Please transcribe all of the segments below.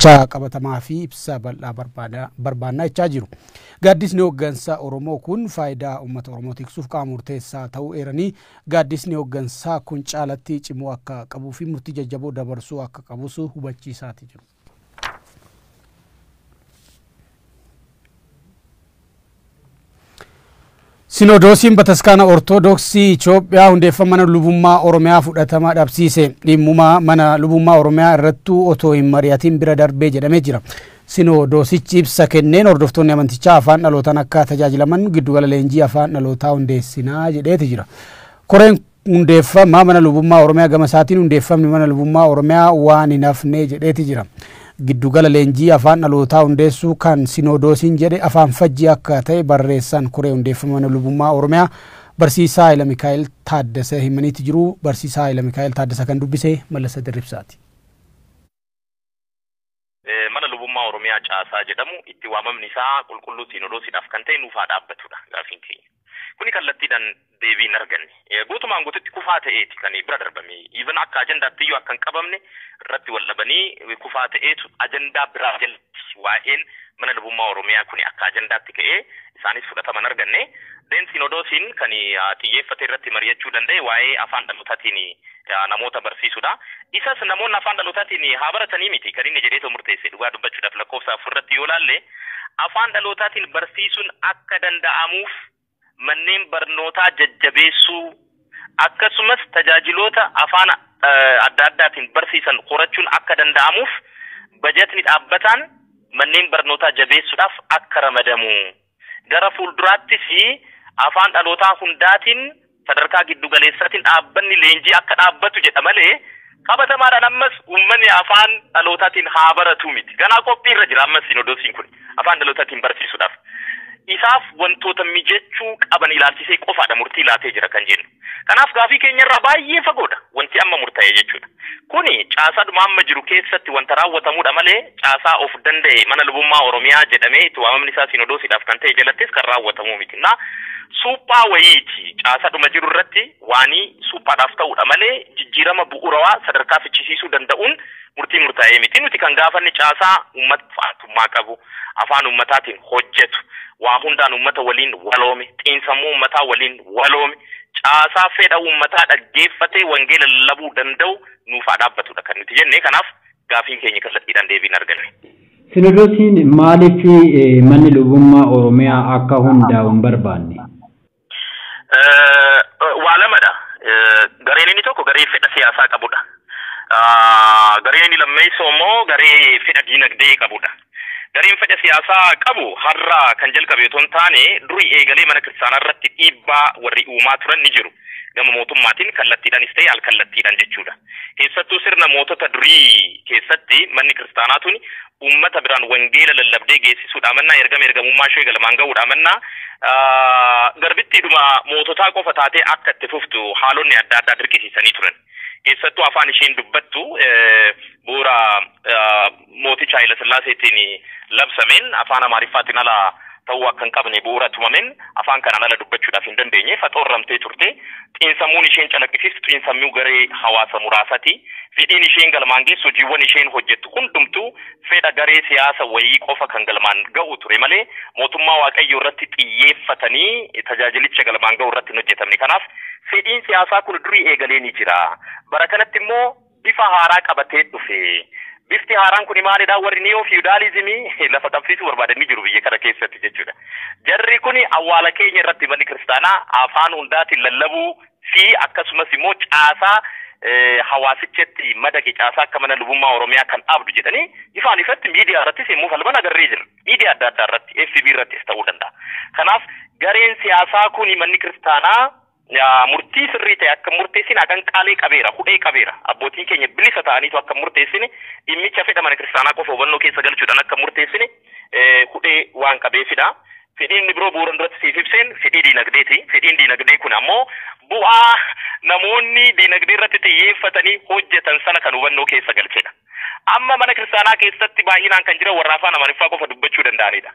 Gochaa qabatamaa fi ibsa bal'aa barbaannaa jechaa jiru. Gaaddisni hooggansa Oromoo kun faayidaa uummata Oromoo tiksuuf qaama murteessaa ta'uu eeranii, gaaddisni hooggansaa kun caalatti cimuu akka qabuu fi murtii jajjaboo dabarsuu akka qabus hubachiisaati jiru. Sinodoosiin Bataskaana Ortodoksii Itoophiyaa hundeeffama mana lubummaa Oromiyaa fudhatama dhabsiise. Dhimmuma mana lubummaa Oromiyaa irrattuu otoo hin mari'atin bira darbee jedhamee jira. Sinodoosichi ibsa kenneen hordoftoonni amantichaa afaan dhalootaan akka tajaajilaman giddugala leenjii afaan dhalootaa hundeessinaa jedheeti jira. Koreen hundeeffama mana lubummaa Oromiyaa gama isaatiin hundeeffamni mana lubummaa Oromiyaa waan hin hafne jedheeti jira. Giddugala leenjii afaan dhalootaa hundeessuu kan Sinodoosiin jedhe afaan fajjii akka ta'e barreessaan koree hundeeffama mana lubummaa Oromiyaa Barsiisaa Haayila Mikaa'el Taaddasa himaniiti jiru. Barsiisaa Haayila Mikaa'el Taaddasa kan dubbise Mallasa Dirribsaati. Mana lubummaa Oromiyaa caasaa jedhamu itti waamamni isaa qulqulluu Sinodoosiidhaaf kan ta'e nuufaa dhaabbatudha gaafiin keenya. Kuni kallattiidhaan deebii hin arganne. Guutumaan guututti kufaa ta'eeti kan bira darbame. Even akka ajandaatti iyyuu akka hin qabamne irratti wal dhabanii kufaa ta'eetu ajandaa biraa jalatti waa'een mana lubummaa Oromiyaa kuni akka ajandaatti ka'ee isaanis fudhataman arganne. Deen Sinodoosiin kan xiyyeeffate irratti mari'achuu danda'e waa'ee afaan dhalootaatiin namoota barsiisudha. Isas namoonni afaan dhalootaatiin haa baratanii miti kan inni jedheetoo murteesse dhugaa dubbachuudhaaf lakkoofsa 4 irratti yoo laalle afaan dhalootaatiin barsiisuun akka danda'amuuf manneen barnootaa jajjabeessuu akkasumas tajaajiloota afaan adda addaatiin barsiisan qorachuun akka danda'amuuf bajetni dhaabbataan manneen barnootaa jabeessuudhaaf akka ramadamu. Gara fuulduraattis afaan dhalootaa hundaatiin sadarkaa giddugaleessaatiin dhaabbanni leenjii akka dhaabbatu jedha malee qabatamaadhaan ammas uummanni afaan dhalootaatiin haa baratu miti. Ganaa qophii irra jira ammas Sinodoosiin kun afaan dhalootaatiin barsiisuudhaaf. Isaaf wantoota mijachuu qaban ilaalchisee qofaadha murtii laatee jira kan jennu. Kanaaf gaafii keenyarraa baay'ee fagoodha wanti amma murtaa'e jechuudha. Kuni caasaadhuma amma jiru keessatti wanta raawwatamudha malee caasaa of danda'e mana lubummaa Oromiyaa jedhamee itti waamamni isaa Sinodoosiidhaaf kan ta'e jalattis kan raawwatamuu miti. Na suphaa wayiiti caasaadhuma jiru irratti waanii suphaadhaaf ta'udha malee jijjiirama bu'uurawaa sadarkaa fichisiisuu danda'uun murtii murtaa'ee miti. Nuti kan gaafanne caasaa uummata faantummaa qabu, afaan uummataatiin hojjetu, waa hundaan uummata waliin waloome, xiinsammuu uummataa waliin waloome, caasaa fedha uummataa dhaggeeffatee wangeela lallabuu danda'u nuufaa dhaabbatudha kan nuti jenne. Kanaaf gaafiin keenya kallattiidhaan deebiin arganne. Sinodoosiin maaliif manni lubummaa Oromiyaa akka hundaa'u hin barbaanne? Waa lamadha. Gareen inni tokko garee fedha siyaasaa qabudha. Gareen inni lammeessoo immoo garee fedha diinagdee qabudha. Gareen fedha siyaasaa qabu har'a kan jalqabe otoo hin taane durii eegalee mana kiristaanaa irratti dhiibbaa warri uumaa turan ni jiru. Gama mootummaatiin kallattiidhaanis ta'e alkallattiidhaan jechuudha. Keessattuu sirna mootota durii keessatti manni kiristaanaa tuni uummata biraan wangeela lallabdee geessisuudha mannaa ergama ergamummaa ishee galmaan ga'uudha mannaa garbittiidhuma moototaa qofa taatee akka itti fuftu haalonni adda addaa dirqisiisanii turan. Keessattuu afaan isheen dubbattu bu'uura mooticha Haayila Sillaaseetiin labsameen afaan Amaariffaatiin ala ta'uu akka hin qabne bu'uura tumameen afaan kanaan ala dubbachuudhaaf hin dandeenye faxoorramtee turte. Xiinsammuun isheen calaqqisiistu xiinsammuu garee hawaasa muraasaati. Fedhiin isheen galmaan geessu hojiiwwan isheen hojjettu hundumtuu fedha garee siyaasa wayii qofa kan galmaan ga'u ture malee mootummaa Waaqayyoo irratti xiyyeeffatanii tajaajilicha galmaan ga'u irratti hin hojjetamne. Kanaaf fedhiin siyaasaa kun durii eegalee ni jira. Bara kanatti immoo bifa haaraa qabatee dhufe. Bifti haaraan kun maalidha? Warri niyoo fiwudaalizimii lafa qabsiisuu barbaadan ni jiru biyya kana keessatti jechuudha. Jarri kun awwaala keenya irratti manni kiristaanaa afaan hundaatiin lallabuu fi akkasumas immoo caasaa hawaasichatti madaqe caasaa akka mana lubummaa Oromiyaa kan dhaabdu jedhanii ifaan ifatti miidiyaa irrattis yommuu falman agarree jira. Miidiyaa adda addaa irratti FB irrattis ta'uu danda'a. Kanaaf gareen siyaasaa kun manni kiristaanaa murtii sirrii ta'e akka murteessine haqanqaalee qabeera, hudhee qabeera. Abbootiin keenya bilisa ta'aniitu akka murteessine dhimmicha fedha mana kiristaanaa qofa hubannoo keessa galchuudhaan akka murteessine hudhee waan qabeefidha. Fedhiin inni biroo bu'uura duratti siif ibseen fedhii diinagdeeti. Fedhiin diinagdee kun ammoo bu'aa namoonni diinagdee irratti xiyyeeffatanii hojjetan sana kan hubannoo keessa galchedha. Amma mana kiristaanaa keessatti baay'inaan kan jiran warra afaan Amaariffaa qofa dubbachuu danda'anidha.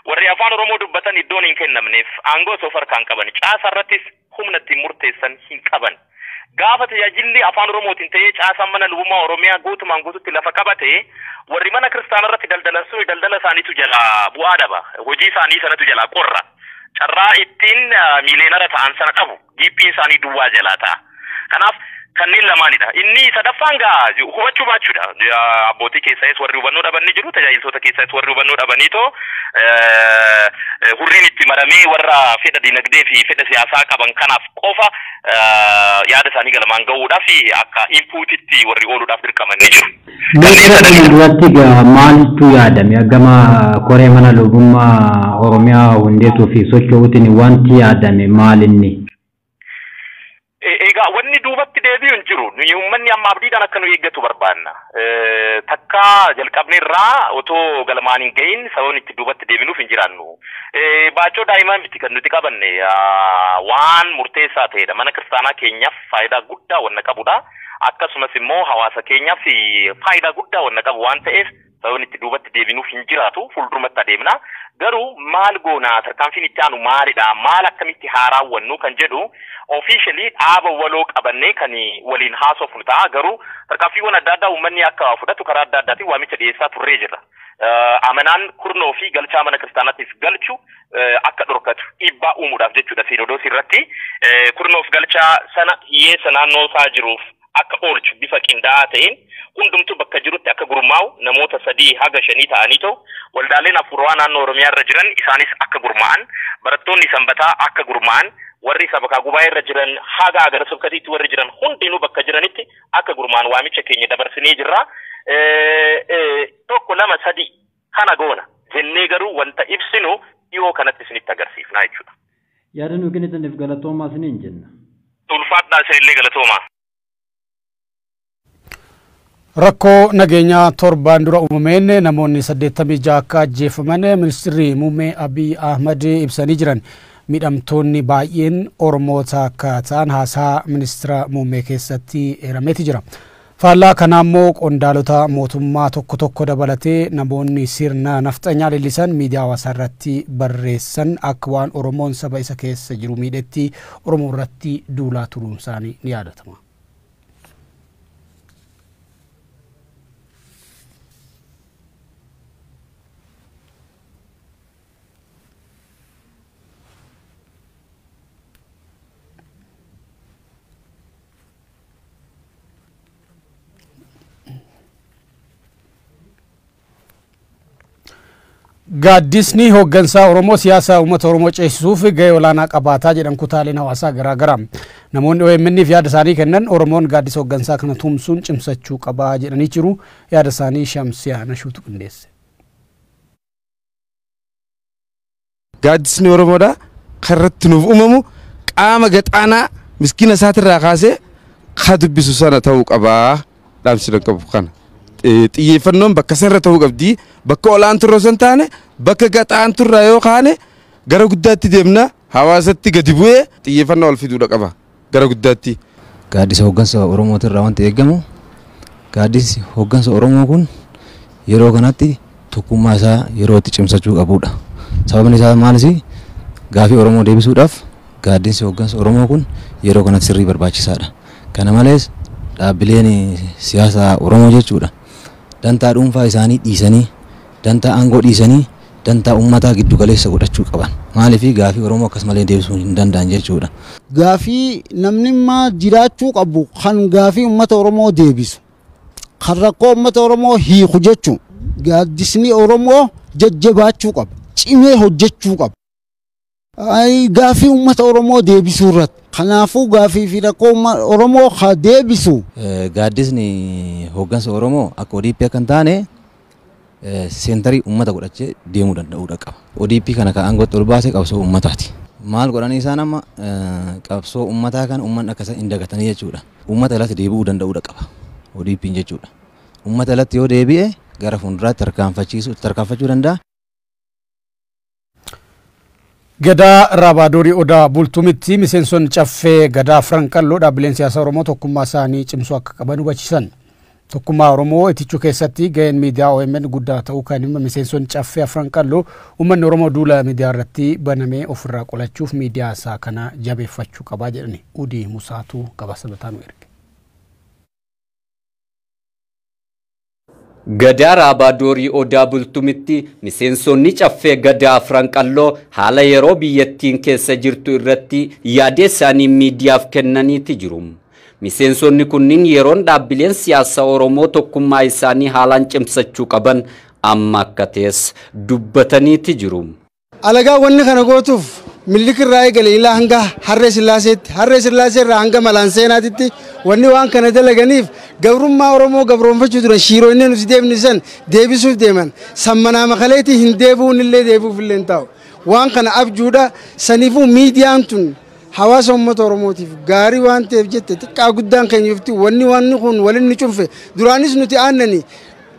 Warri afaan Oromoo dubbatan iddoon hin kennamneef aangoo osoo harkaan qaban caasa irrattis humna ittiin murteessan hin qaban. Gaafa tajaajilli afaan Oromootiin ta'ee caasaan mana lubummaa Oromiyaa guutumaan guututti lafa qabate, warri mana kiristaanaa irratti daldalan sun daldala isaaniitu jalaa bu'aa dhaba. Hojii isaanii sanatu jalaa qorra. Carraa ittiin miileenara ta'an sana qabu. Giiphiin isaanii duwwaa jalaa ta'a. Kanaaf kanneen lamaanidha. Inni sadaffaan gaa hubachuu baachuudha. Abbootii keessaayis warri hubannoo dhaban ni jiru. Tajaajiltoota keessaayis warri hubannoo dhabaniitoo hurriin itti maramee warra fedha dinagdee fi fedha siyaasaa qaban kanaaf qofa yaada isaanii galmaan gahuudhaaf akka inpuutitti warri ooluudhaaf dirqaman ni jiru. Meeshaa kana duratti maaltu yaadame? Gama koree mana lubummaa Oromiyaa hundeessuu fi socho'uutiin wanti yaadame maal inni? Egaa wanni duubatti deebi'u hin jiru. Nuyi uummanni amma abdiidhaan akka nu eeggatu barbaanna. Takka jalqabne irraa otoo galmaan hin gahin sababni itti duubatti deebinuuf hin jiraannu. Baachoo daa'imaa miti kan nuti qabanne, waan murteessaa ta'edha. Mana kiristaanaa keenyaaf faayidaa guddaa wanna qabudha. Akkasumas immoo hawaasa keenyaaf faayidaa guddaa wanna qabu waan ta'eef sababni itti duubatti deebinuuf hin jiraatu, fuuldurumatti adeemna. Garuu maal goonaa, tarkaanfiin itti aanu maalidha, maal akkamitti haa raawwannu kan jedhu officially dhaaba waloo qabannee kan waliin haasofnu ta'a. Garuu tarkaanfiiwwan adda addaa uummanni akka fudhatu karaa adda addaatiin waamicha dhiyeessaa turree jirra. Amanaan kurnoo fi galchaa mana kiristaanaatiif galchu akka dhorkatu dhiibbaa uumuudhaaf jechuudha siinodoosii irratti. Kurnoof galchaa sana hiyyeessa naannoo isaa jiruuf akka oolchu bifa qindaa'aa ta'een hundumtuu bakka jirutti akka gurmaa'u, namoota 3 haga 5 ta'anii ta'u, waldaaleen afuurawaa naannoo Oromiyaa irra jiran isaanis akka gurmaa'an, barattoonni sanbataa akka gurmaa'an, warri sabakaa gubaa'ee irra jiran haga agara subkatiitti warri jiran hundinuu bakka jiranitti akka gurmaa'an waamicha keenya dabarsinee jirra. 1, 2, 3 kana goona jennee garuu wanta ibsinu dhiyoo kanatti isinitti agarsiifna jechuudha. Yaada nuu kennitaniif galatoomaa isiniin jenna. Ulfaadhaa, isinillee galatoomaa. Rakkoo nageenyaa torbaan dura uumameen namoonni 86 akka ajjeefaman ministeerri muummee Abiy Ahmad ibsanii jiran. Miidhamtoonni baay'een Oromoota akka ta'an haasaa ministeera muummee keessatti eerameeti jira. Faallaa kanaa immoo qondaalota mootummaa tokko tokko dabalatee namoonni sirna nafxanyaa leellisan miidiyaa hawaasaa irratti barreessan akka waan Oromoon saba isa keessa jiru miidhetti Oromoo irratti duulaa turuun isaanii ni yaadatama. Gaaddisni hooggansaa Oromoo siyaasa uummata Oromoo ceesisuuf gahee olaanaa qabaataa jedhan kutaaleen hawaasaa garaa garaa. Namoonni OMN'f yaada isaanii kennan Oromoon gaaddisa hooggansaa kana tumsuun cimsachuu qabaa jedhanii jiru. Yaada isaanii Shamsiyaa Nashuutu qindeesse. Gaaddisni Oromoodha karratti nuuf uumamu qaama gaxaanaa miskiina isaatirraa kaasee ka dubbisu sana ta'uu qabaa dhaamsi qabu kana. Xiyyeeffannoon bakka sanarra ta'uu qabdi. Bakka olaanturra osoo hin taane bakka gaxaanturra yoo kaane gara guddaatti deemna, hawaasatti gadi bu'ee xiyyeeffannoo ol fiduudha qaba gara guddaatti. Gaaddisa hooggansa Oromootirraa wanti eegamu, gaaddisi hooggansa Oromoo kun yeroo kanatti tokkummaa isaa yeroo itti cimsachuu qabudha. Sababni isaa maalis, gaafii Oromoo deebisuudhaaf gaaddisi hooggansa Oromoo kun yeroo kanatti sirrii barbaachisaadha. Kana malees dhaabbileen siyaasaa Oromoo jechuudha. Dantaa dhuunfaa isaanii dhiisanii, dantaa aangoo dhiisanii, dantaa uummataa giddu galeessa godhachuu qaban. Maaliif gaafii Oromoo akkasumallee deebisuu hin danda'an jechuudha. Gaafii namni immaa jiraachuu qabu kan gaafii uummata Oromoo deebisu, kan rakkoo uummata Oromoo hiiku jechuun gaaddisni Oromoo jajjabaachuu qaba, cimee hojjechuu qaba. Gaafii uummata Oromoo deebisuu irratti. Kanaafuu gaafii fi rakkoo Oromoo haa deebisu. Gaaddisni hooggansa Oromoo akka ODP akka hin taane seentarii uummata godhachee deemuu danda'uudha qaba. ODP kana kan aangootti ol baase qabsoo uummataati. Maal godhanii isaan amma qabsoo uummataa kana uummanni akka isaan hin dagatanii jechuudha. Uummata irratti deebi'uu danda'uudha qaba ODP'n jechuudha. Uummata irratti yoo deebi'e gara fuulduraatti tarkaanfachuu danda'a. Gadaa Raabaadorii Odaa Bultumitti miseensonni caffee Gadaa Afran Qalloo dhaabbileen siyaasaa Oromoo tokkummaa isaanii cimsuu akka qaban hubachiisan. Tokkummaa Oromoo itichuu keessatti gaheen miidiyaa OMN guddaa ta'uu kan hima miseensonni Caffee Afran Qalloo, uummanni Oromoo duula miidiyaa irratti banamee ofirraa qolachuuf miidiyaa isaa kana jabeeffachuu qabaa jedhani. Udii Musaatu gabaasa nu erge. Gadaa Raabaa Doorii Odaa Bultumitti miseensonni Caffee Gadaa Afran Qalloo haala yeroo biyyattiin keessa jirtu irratti yaada isaanii miidiyaaf kennaniiti jiru. Miseensonni kunniin yeroon dhaabbileen siyaasaa Oromoo tokkummaa isaanii haalaan cimsachuu qaban amma akka ta'es dubbataniiti jiru. Alagaa wanni kana gootuuf Minilik irraa eegale ilaa hanga Harree Sillaaseetti, Harree Sillaasee irraa hanga Malaan Seenaatitti wanni waan kana dalaganiif gabrummaa Oromoo gabroonfachuu turan. Shiiroo inni nuti deemnisan deebisuuf deeman sammanaa makaleetii hin deebi'uun illee deebi'uuf illee hin taa'u. Waan kana abjuudha. Saniifuu miidiyaan tun hawaasa uummata Oromootiif gaarii waan ta'eef jette xiqqaa guddaan keenya ifti wanni kun waliin ni cunfe. Duraanis nuti aannani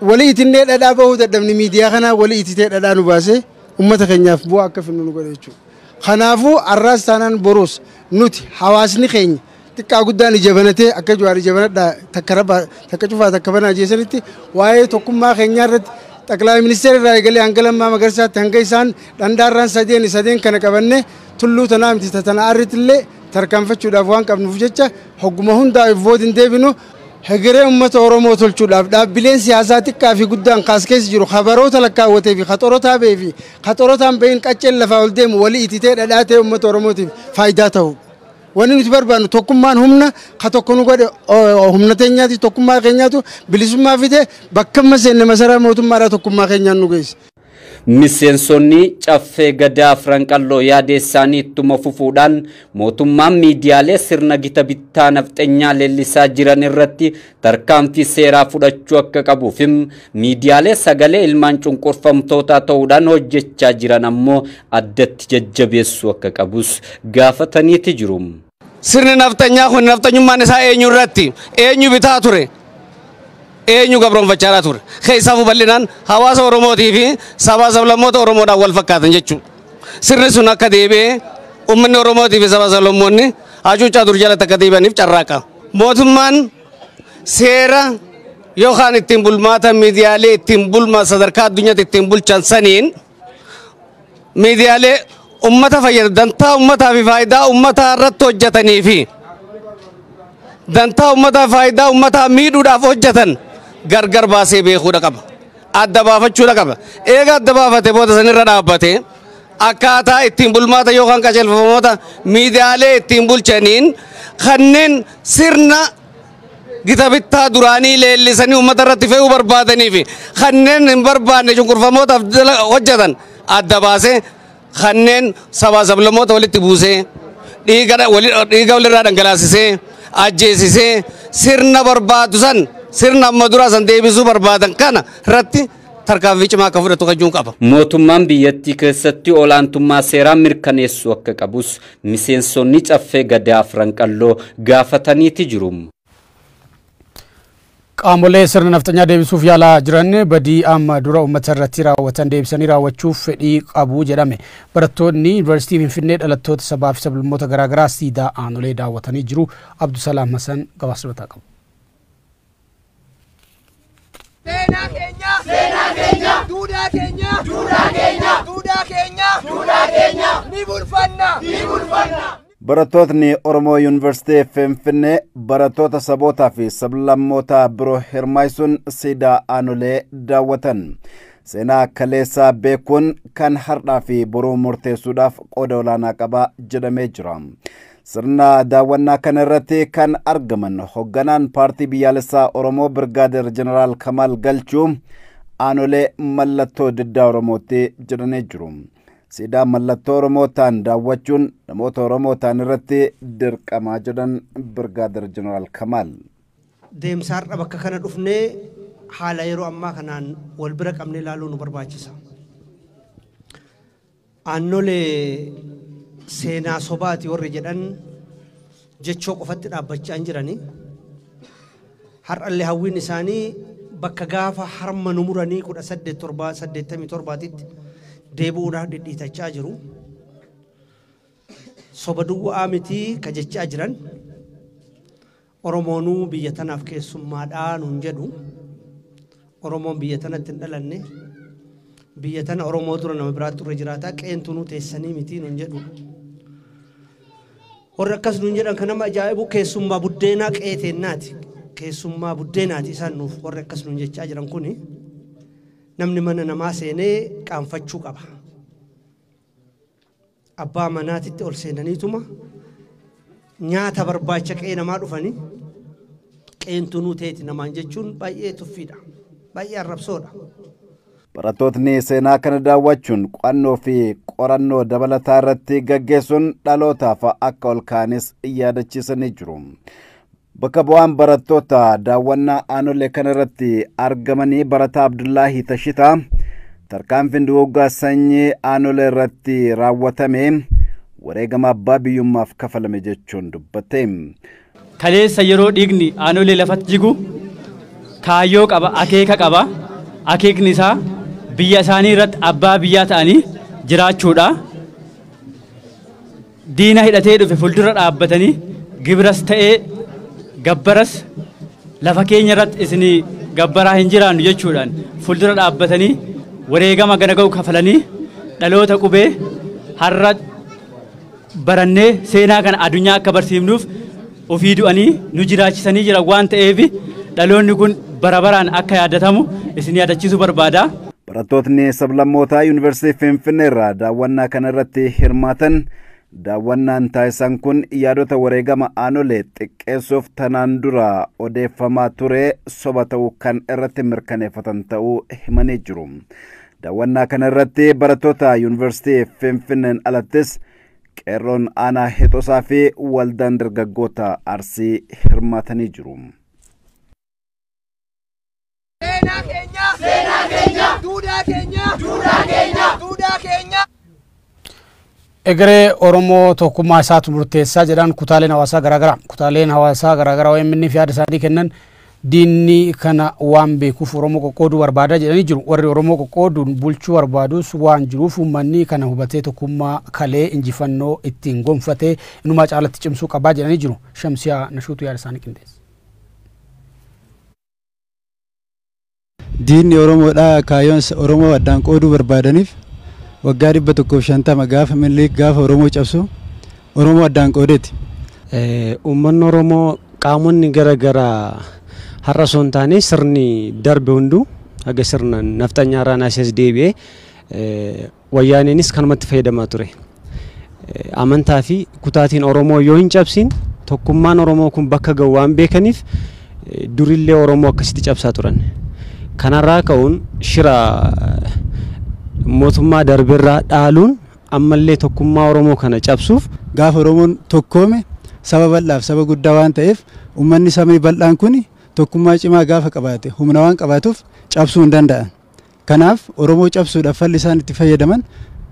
walii itinnee dhadhaa bahuu dadhabni, miidiyaa kanaa walii ititee dhadhaa nu baasee uummata keenyaaf bu'aa akka finnu nu godhe jechuudha. Kanaafuu har'aas taanaan boruus nuti hawaasni keenya xiqqaa guddaan ija banatee akka Jawaar ija banadhaa, takka rabaa takka cufaa takka banaa jeesanitti, waa'ee tokkummaa keenyaa irratti xaqilaa ministeera irraa eegalee hanga Lammaa Magarsaatti, hanga isaan dhandaarraan sadeen sadeen kana qabanne tulluu tanaa miti tana arritti illee tarkaanfachuudhaaf waan qabnuuf jecha hogguma hundaa voot hin deebinu. Hegeree uummata Oromoo tolchuudhaaf dhaabbileen siyaasaa xiqqaa fi guddaan kaas keessa jiru kabaroota lakkaawwatee fi kaxorotaa ba'ee fi kaxorotaan bahin qacceen lafaa ol deemu walii ititee dhadhaa ta'e uummata Oromootiif faayidaa ta'u. Wanni nuti barbaannu tokkummaan humna ka tokko nu godhe humna teenyaati, tokkummaa keenyaatu bilisummaa fide, bakka amma seenne masaraa mootummaadhaa tokkummaa keenyaan nu geesse. Miseensonni Caffee Gadaa Afran Qalloo yaada isaanii ittuma fufuudhaan mootummaan miidiyaalee sirna gita bittaa nafxenyaa leellisaa jiran irratti tarkaanfii seeraa fudhachuu akka qabuuf, miidiyaalee sagalee ilmaan cunqurfamtootaa ta'uudhaan hojjechaa jiran ammoo addatti jajjabeessuu akka qabus gaafataniiti jiru. Sirni nafxanyaa kun nafxanyummaan isaa eenyu irratti, eenyu bitaa ture, eenyu gabroonfachaa ture? Keessaafuu bal'inaan hawaasa Oromootii fi sabaa sablammoota Oromoodhaan wal fakkaatan jechuudha. Sirni sun akka deebi'ee uummanni Oromootii fi sabaa sablammoonni hacuuccaa dur jalatti akka deebi'aniif carraaqa. Mootummaan seera yookaan ittiin bulmaata miidiyaalee ittiin bulma sadarkaa addunyaatti ittiin bulchan saniin miidiyaalee ummata fayyadu, dantaa ummataa fi faayidaa ummataa irratti hojjetanii fi dantaa ummataa faayidaa ummataa miidhuudhaaf hojjetan gargar baasee beekuudha qaba. Adda baafachuudha qaba. Eega adda baafate booda sanirra dhaabbate akkaataa ittiin bulmaata yookaan qajeelfamoota miidiyaalee ittiin bulchaniin kanneen sirna gita bittaa duraanii leellisanii uummata irratti fe'uu barbaadanii fi kanneen hin barbaanne cunqurfamootaaf hojjetan adda baasee, kanneen sabaa sablammoota walitti buusee dhiiga walirraa dhangalaasisee ajjeesisee sirna barbaadu san, sirna amma duraa san deebisuu barbaadan kana irratti tarkaanfii cimaa akka fudhatu kajuun qaba. Mootummaan biyyattii keessatti olaantummaa seeraa mirkaneessuu akka qabus miseensonni Caffee Gadaa Afran Qalloo gaafataniiti jiru. Qaamolee sirna nafxanyaa deebisuuf yaalaa jiran badii amma dura uummata irratti raawwatan deebisanii raawwachuuf fedhii qabu jedhame. Barattoonni Yuunivarsiitii Finfinnee dhalattoota sabaa fi sablammoota garaagaraa siidaa Aanolee daawwatanii jiru. Abdusalaam Hasan gabaasa qabu. Seenaa keenya, seenaa keenya, duudhaa keenya, duudhaa keenya, duudhaa keenya, duudhaa keenya, ni bulfanna, ni bulfanna. Barattootni Oromoo Yuunivarsiitii Finfinnee barattoota sabootaa fi sablammoota biroo hirmaachisuun siidaa Aanolee daawwatan. Seenaa kaleessaa beekuun kan har'aa fi boruu murteessuudhaaf qooda olaanaa qaba jedhamee jira. Sirna daawwannaa kana irratti kan argaman hoogganaan Paartii Biyyaalessaa Oromoo Birgaadeer Jeneraal Kamaal Galchuu Aanolee mallattoo diddaa Oromootti jedhanii jiru. Siidaa mallattoo Oromoo ta'an daawwachuun namoota Oromoo ta'an irratti dirqamaa jedhan Birgaadeer Jeneraal Kamaal. Deemsa har'a bakka kana dhufnee haala yeroo ammaa kanaan wal bira qabnee ilaaluu nu barbaachisa. Aannolee seenaa sobaati warri jedhan jechoo qofatti dhaabbachaa hin jirani. Har'allee hawwiin isaanii bakka gaafa harma nu muranii 1887tti deebi'uudhaaf dhidhiitachaa jiru. Soba duwwaa miti ka jechaa jiran. Oromoonuu biyya tanaaf keessummaadhaa nuun jedhu. Oromoon biyya tanatti hin dhalanne. Biyya tana Oromoo dura nama biraatti irra jiraata. Qeentunuu teessanii miti nuun jedhu. Warri akkas nuun jedhan kan nama ajaa'ibu keessummaa buddeenaa qeeteennaati. Keessummaa buddeenaati isaan nuuf warri akkas nuun jechaa jiran kuni namni mana namaa seenee qaanfachuu qaba. Abbaa manaatitti ol seenaniituma nyaata barbaacha qe'ee namaa dhufanii qeentunuu teeti namaan jechuun baay'ee tuffiidha. Baay'ee arrabsoodha. Barattootni seenaa kana daawwachuun qo'annoo fi qorannoo dabalataa irratti gaggeessuun dhalootaaf akka ol ka'anis yaadachiisanii jiru. Bakka bu'aan barattoota daawwannaa aanolee kana irratti argamanii barataa Abdullaahi Tashitaa tarkaanfiin duguuggaa sanyii aanolee irratti raawwatame wareegama abbaa biyyummaaf kafalame jechuun dubbate. Kaleessa yeroo dhiigni aanolee lafatti jigu kaayyoo qaba, akeeka qaba. Akeekni isaa biyya isaanii irratti abbaa biyyaa ta'anii jiraachuudha. Diina hidhatee dhufe fuuldura dhaabbatanii gibiras ta'ee gabbaras lafa keenya irratti isinii gabbaraa hin jiraannu jechuudhaan fuuldura dhaabbatanii wareegama gana ga'u kafalanii dhaloota qubee har'a barannee seenaa kana addunyaa akka barsiifnuuf ofii du'anii nu jiraachisanii jiran waan ta'eef dhaloonni kun bara baraan akka yaadatamu isin yaadachiisuu barbaada. Barattootni sablammootaa Yuunivarsiitii Finfinnee irraa daawwannaa kana irratti hirmaatan daawwannaan taasisan kun yaadota wareegama aanolee xiqqeessuuf tanaan dura odeeffamaa ture soba ta'uu kan irratti mirkaneeffatan ta'uu himanii jiru. Daawwannaa kana irratti barattoota Yuunivarsiitii Finfinneen alattis qeerroon aanaa Hexosaa fi waldaan dargaggoota Arsii hirmaatanii jiru. Seenaa keenya! Seenaa keenya! Duudhaa keenya! Duudhaa keenya! Duudhaa keenya! Egeree Oromoo tokkummaa isaatu murteessaa jedhan kutaaleen hawaasaa garaagaraa. Kutaaleen hawaasaa garaagaraa OMN fi yaada isaanii kennan diinni kana waan beekuuf Oromoo qoqqooduu barbaada jedhanii jiru. Warri Oromoo qoqqooduun bulchuu barbaadus waan jiruuf uummanni kana hubatee tokkummaa kalee injifannoo ittiin gonfatee inumaa caalatti cimsuu qabaa jedhanii jiru. Shamsiyaa Nashuutu yaada isaanii qindeesse. Diinni Oromoodhaa kaayyoon Oromoo addaan qooduu barbaadaniif waggaa 150 gaafa Minilik gaafa Oromoo cabsu Oromoo addaan qoodeeti. Uummanni Oromoo qaamonni garaagaraa har'a osoo hin taane sirni darbe hunduu haga sirna nafxanyaa irraa naasee deebi'ee wayyaaneenis kanumatti fayyadamaa ture. Amantaa fi kutaatiin Oromoo yoo hin cabsin tokkummaan Oromoo kun bakka ga'u waan beekaniif durillee Oromoo akkasitti cabsaa turan. Kanarraa ka'uun shira mootummaa darbeerraa dhaaluun ammallee tokkummaa Oromoo kana cabsuuf gaafa Oromoon tokkoome saba bal'aaf saba guddaa waan ta'eef uummanni sabni bal'aan kun tokkummaa cimaa gaafa qabaate humna waan qabaatuuf cabsuu hin danda'an. Kanaaf Oromoo cabsuudhaaf falli isaan itti fayyadaman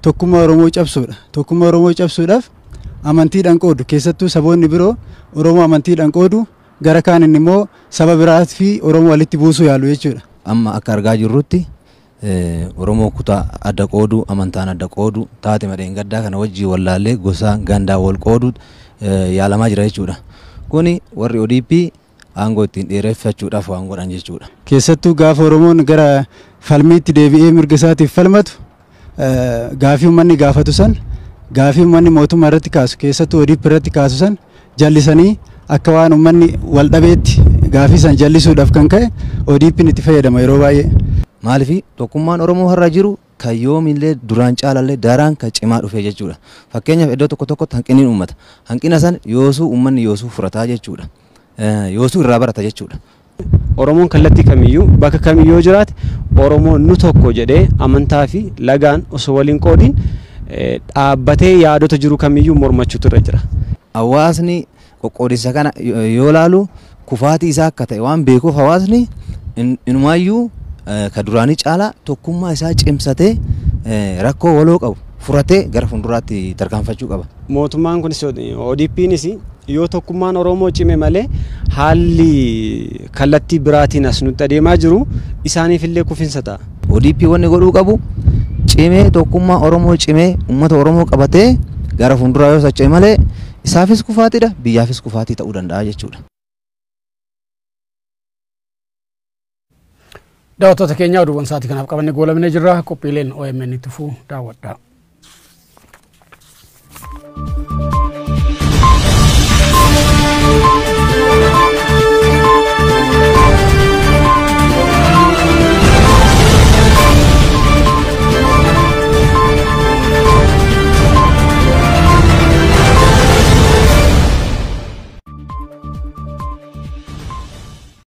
tokkummaa Oromoo cabsuudha. Tokkummaa Oromoo cabsuudhaaf amantiidhaan qoodu keessattuu saboonni biroo Oromoo amantiidhaan qoodu gara kaaniin immoo saba biraa fi Oromoo walitti buusuu yaalu jechuudha. Amma akka argaa jirrutti Oromoo kutaa adda qooduu, amantaan adda qooduu, taate madeen gaddaa kana wajjii wallaallee gosa gandaa wal qooduu yaalamaa jira jechuudha. Kuni warri ODP aangoo ittiin dheereffachuudhaaf waan godhan jechuudha. Keessattuu gaafa Oromoon gara falmiitti deebi'ee mirga isaatiif falmatu gaafii uummanni gaafatu san gaafii uummanni mootummaa irratti kaasu keessattuu ODP irratti kaasu san jallisanii akka waan uummanni wal dhabeetti gaafii san jallisuudhaaf kan ka'e ODP'n itti fayyadama yeroo baay'ee. Maaliif tokkummaan Oromoo har'a jiru kan yoomillee duraan caalallee daraan kan cimaa dhufe jechuudha. Fakkeenyaaf iddoo tokko tokkotti hanqinni uummata. Hanqina san yoosuu uummanni yoosuu furataa jechuudha. Yoosuu irraa barata jechuudha. Oromoon kallattii kamiyyuu bakka kamiyyuu jiraate Oromoon nu tokko jedhee amantaa fi lagaan osoo waliin qoodiin dhaabbatee yaadota jiru kamiyyuu mormachuutu irra jira. Hawaasni qoqqoodinsa kana yoo laalu kufaatii isaa akka ta'e waan beekuuf hawaasni inumaayyuu ka duraanii caalaa tokkummaa isaa cimsatee rakkoo waloo qabu furatee gara fuulduraatti tarkaanfachuu qaba. Mootummaan kunis ODP'nis yoo tokkummaan Oromoo cime malee haalli kallattii biraatiin as nutti adeemaa jiru isaaniif illee kufinsa ta'a. ODP wanni godhuu qabu cimee tokkummaa Oromoo cimee uummata Oromoo qabatee gara fuulduraa yoo socho'e malee isaafis kufaatiidha biyyaafis kufaatii ta'uu danda'a jechuudha. Daawwattoota keenya, oduuwwan sa'aatii kanaaf qabannee goolabnee jirra. Qophiileen OMN itti fufuu daawwadhaa.